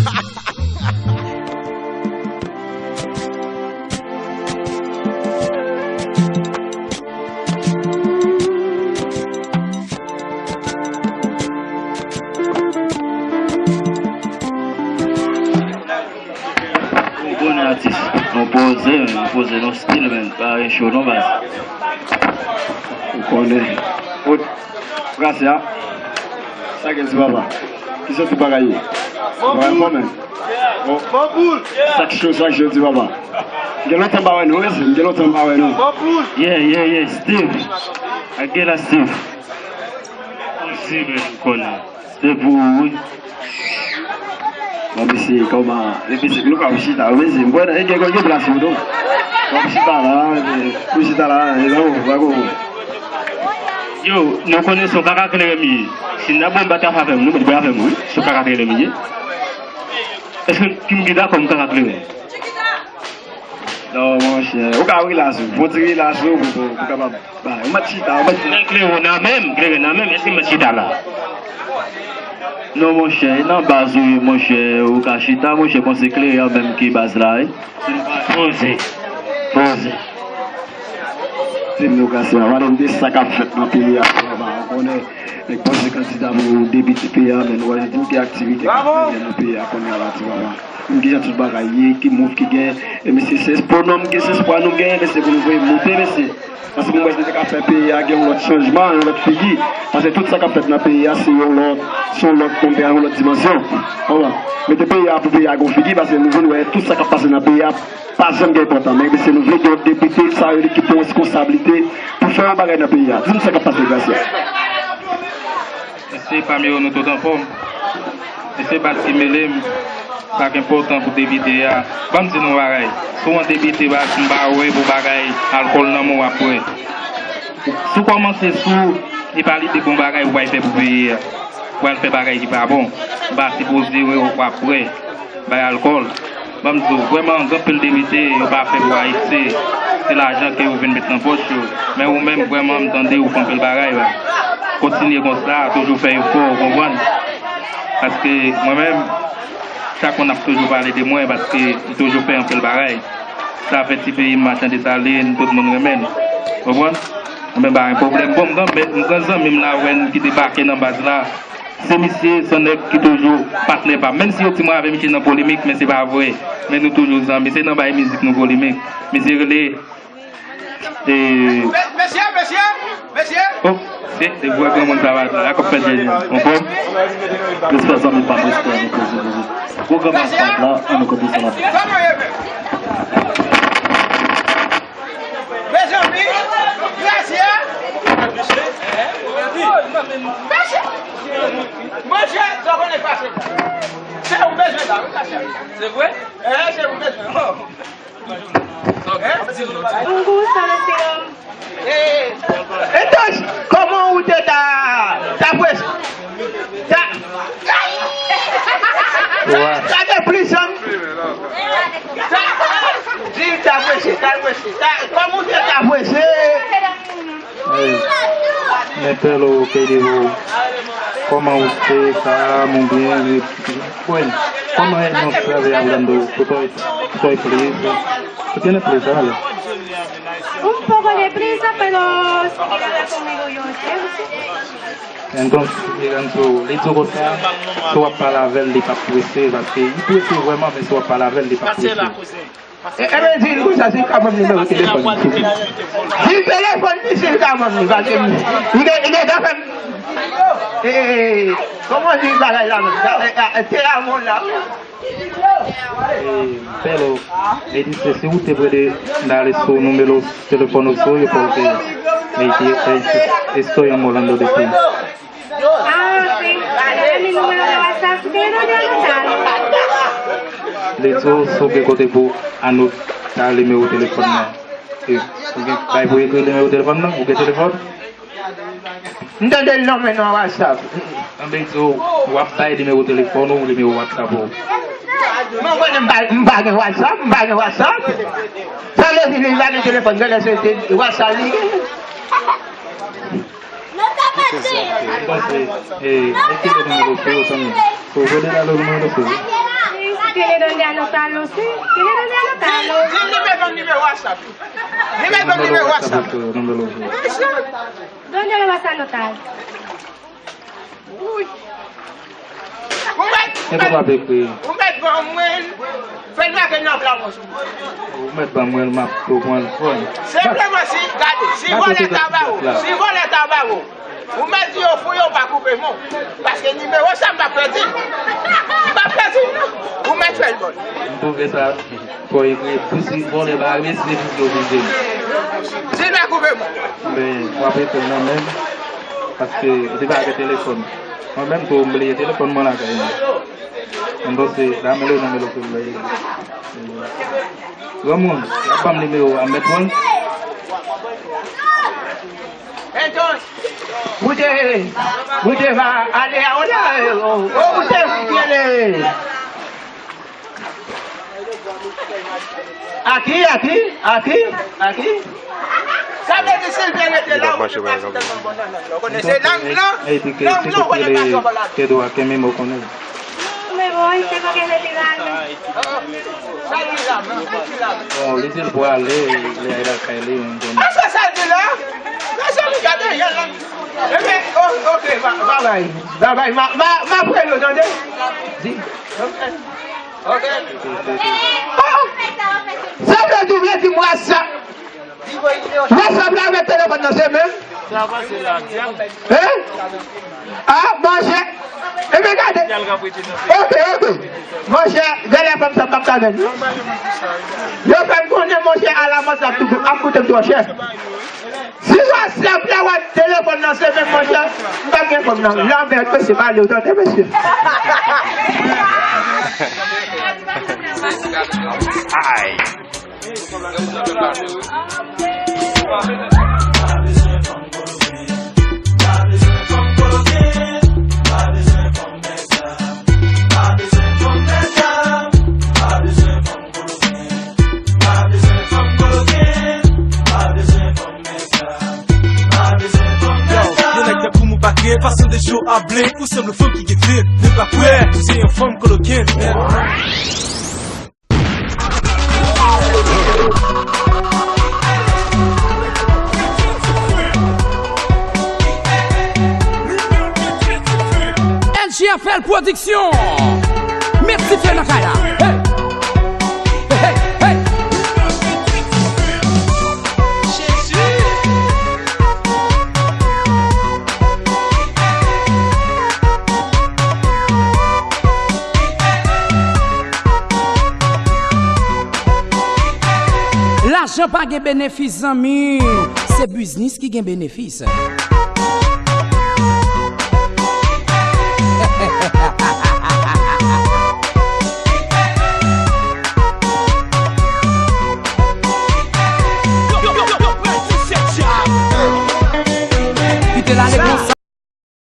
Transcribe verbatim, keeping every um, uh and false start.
Ou konnen atis. Nou poze, nou poze, nou stil, men pa gen cho non, baz. Ou konnen. Gracia, sa gen ti papa. Ki sòti bagay ye? Bon, bon, men. Bon. Sa k cho, sa k cho, ti papa. Gen lontan m pa wè nou, wi, gen lontan m pa wè nou. Yeah, yeah, yeah, Steve. Akela Steve. Steve, men, konnen. Se pou ou, wi. Bon, mesye, kòman, e mesye, nou ka chita, wi, mesye. M kwè, e gen, gen plas pou nou. Bon, chita la, e, pou chita la, e, la, ou, la, ou. Yo, nou konnen se yon kaka kleren m ye. Si n ap bon batay avè m, nou mèt bwè avè m, wi. Se yon kaka kleren m ye. Èske Kim ki dakò m kaka kleren? Non, monchè. Ou ka relax, ou. Fon ti relax, ou, pou, pou, pou kapab. Ba, ou mèt chita, ou mèt chita. Men kleren nan men m, kleren nan men m, èske m mèt chita la? Non, monchè, e nan baz ou ye, monchè, ou ka chita, monchè, bon, se kleren an menm ki baz la, wi. Poze, poze. Demokrasi a, w a de sa k ap fèt nan peyi a, ou konnen. Nèg poze kandida pou depite peyi a, men nou wè di m ki aktivite k ap fèt nan peyi a kounye a la, ti papa. M ki jan tout bagay ye, ki mouv ki gen, e mesye, se espwa nou gen, se espwa nou gen, mesye, pou nou voye moute, mesye. Paske mwen wè se te ka fè peyi a gen yon lòt chanjman, yon lòt figi. Paske tout sa k ap fèt nan peyi a, se yon lòt, se yon lòt konpè, yon lòt dimansyon. Konprann? Mete peyi a pou peyi a gen yon figi, paske nou vin wè tout sa k ap pase nan peyi a, pa janm gen enpòtan. Men mesye, nou vle gen yon depite, sa yo ki pran responsablite pou fè yon bagay nan peyi a. Di m sa k ap pase, Gracia. Mesye, pami yo, nou tout anfòm. Mesye, bat ki mele m, sa k enpòtan pou depite a. Ban m di nou yon bagay. Si w an depite, bat, m pa wè pou bagay alkòl nan men w ap wè. Si w kòmanse sou, e pa lide bon bagay ou pral fè pou peyi a. Ou pral fè bagay ki pa bon. M pa sipoze wè w ap wè. Bay alkòl. Ban m di w, vrèman, gen anpil depite, yo pa fè pou Ayiti. Se lajan ke yo vin met nan pòch yo. Men ou menm, vrèman, m tande ou fè anpil bagay la. Kontinye konsa, toujou fè efò, ou konprann? Paske mwen menm, chak moun ap toujou pale de mwen, paske m toujou fè anpil bagay. Sa fè ti peyi m, Machan Desalin, tout moun renmen l. Konprann? Mwen pa gen pwoblèm. Bon, m gen, m gen zanmi m la, wè, ki debake nan baz la. Se misye, se yon nèg ki toujou patnè pa m. Menm si yo di mwen avè misye nan polemik, men se pa vre. Men nou toujou zanmi. Se nan bay mizik nou polemik. Misye rele, e, mesye, mesye, mesye. Oh, se, se vre granmoun sa va la, la k ap fè dènye. Anfòm? Respè zanmi pa m, respè nou poze, poze. Gwo granmoun sa la, an nou konte sa la. Mezanmi, Gracia. Mesye, monchè, sa konnen pase. Se ou bezwen la, wi, Gracia. Se vre? Eh, se ou bezwen. Oh. Hein? Bonjour, ça, le sérum. Eh, entonces, kòman ou te ta, ta pwese? Ta, ta te plis an. Ta, di ta pwese, ta pwese. Ta, kòman ou te ta pwese? Ey, men Pèlo, K D O, kòman ou te, sa, moun byen, byen, kòman e nan travay a Orlando, pou tòy, pou tòy plis, pou tene plis, ale. Un poco de prisa, pero si quiere hablar conmigo, yo sé. Entonces, Lorenzo, li di w konsa, si w ap pale avè l, li p ap prese, paske li prese vrèman, men si w ap pale avè l, li p ap prese. E, e, men di l konsa, si l ka ban m nimewo telefòn li, silvouplè. Di l telefòn li, si l ka ban m li, paske m, m gen, m gen zafè m. E, e, e, kòman di bagay la menm? E, e, e, te amon la. E, Pèlo, e di se si ou te prede n ale sou nimewo telefòn ou sou yo pou te, e, te, e, estoy an Orlando depi. Ah, sí. Dame mi número de WhatsApp. Quiero ya. Li di w si w gen kote pou anot nimewo telefòn nan. E, ou gen bay pou ekri nimewo telefòn nan? Ou gen telefòn? M tande l nan men nan WhatsApp. Anben, di w, w ap bay nimewo telefòn ou, nimewo WhatsApp ou. Mwen konnen m pa, m pa gen WhatsApp, m pa gen WhatsApp. Sa vle di li pa gen telefòn, genlè se te WhatsApp li gen. Entonces, eh, él tiene el número suyo también. Pues puede darle el número suyo. Tiene dónde anotalo, sí. Tiene dónde anotarlo. Li, li, li mete yon nimewo WhatsApp. Li mete yon nimewo WhatsApp. Nimewo WhatsApp, nimewo WhatsApp. ¿Dónde lo vas a anotar? Ou mèt, ou mèt, ou mèt ban mwen l. Fè l make nan pla mwen sou mwen. Ou mèt ban mwen l, m ap tou pran l fò. Senpleman, si, gade, si vòlè ta ba ou, si vòlè ta ba ou, ou mèt di yo fouye, ou pa koupe men w. Paske nimewo sa, m p ap pèdi l. M p ap pèdi l, non. Ou mèt fè l ban l. M twouve sa. Fò ekri, pou si vòlè pa rive, si se pitit yo vin jwenn. Si l pa koupe men w. Men, w ap ekri nan men m, paske ou te pa gen telefòn. Mwen menm tou, m bliye telefòn mwen lakay mwen. Mwen panse, la melo nan melo ke m bliye. Granmoun, y ap ban m nimewo a, m mèt pran l. Entonces, usted, usted va a leer ahora, o, o usted tiene Aki, aki, aki, aki. Sa vle di, si l te rete la, ou te pase tèlman bon nan lang lan. Ou konnen se lang lan, lang lan, ou konnen pa twò pale. Te dwa kenbe mo konnen. Me voy, tengo que retirarme. Sa ki la, sa ki la. Bon, li di l pwale, li al lakay li, menm konnen. A, sa sa di la? Mezanmi, gade, y a lang. Ebyen, o-, oke, ba-, babay. Babay, ma, ma, ma prelo, tande? Di. Oke. Oke. Oh! Sa vle di, vle di m WhatsApp. WhatsApp la avèk telefòn nan se menm? Hein? Ah, monchè. Ebyen, gade. Oke, oke. Monchè, gade fanm sa m p ap ka jwenn. Yo fè m konnen, monchè, alamòd la ap tou, ap koute m twò chè. Si WhatsApp la wè telefòn nan se menm, monchè, m pa gen fanm nan. Lanmèd, mesye, pa ale, ou tande, mesye. Ay. Yo, yon nèg tankou mwen pa gen fason de jo a blen, ou sanble fanm ki gen kle. Men pa kwè, ou se yon fanm koloken. L G F L Production. Met dife nan kay la. Hey! Hey, hey, hey! Lajan pa gen benefis, zanmi. Se biznis ki gen benefis.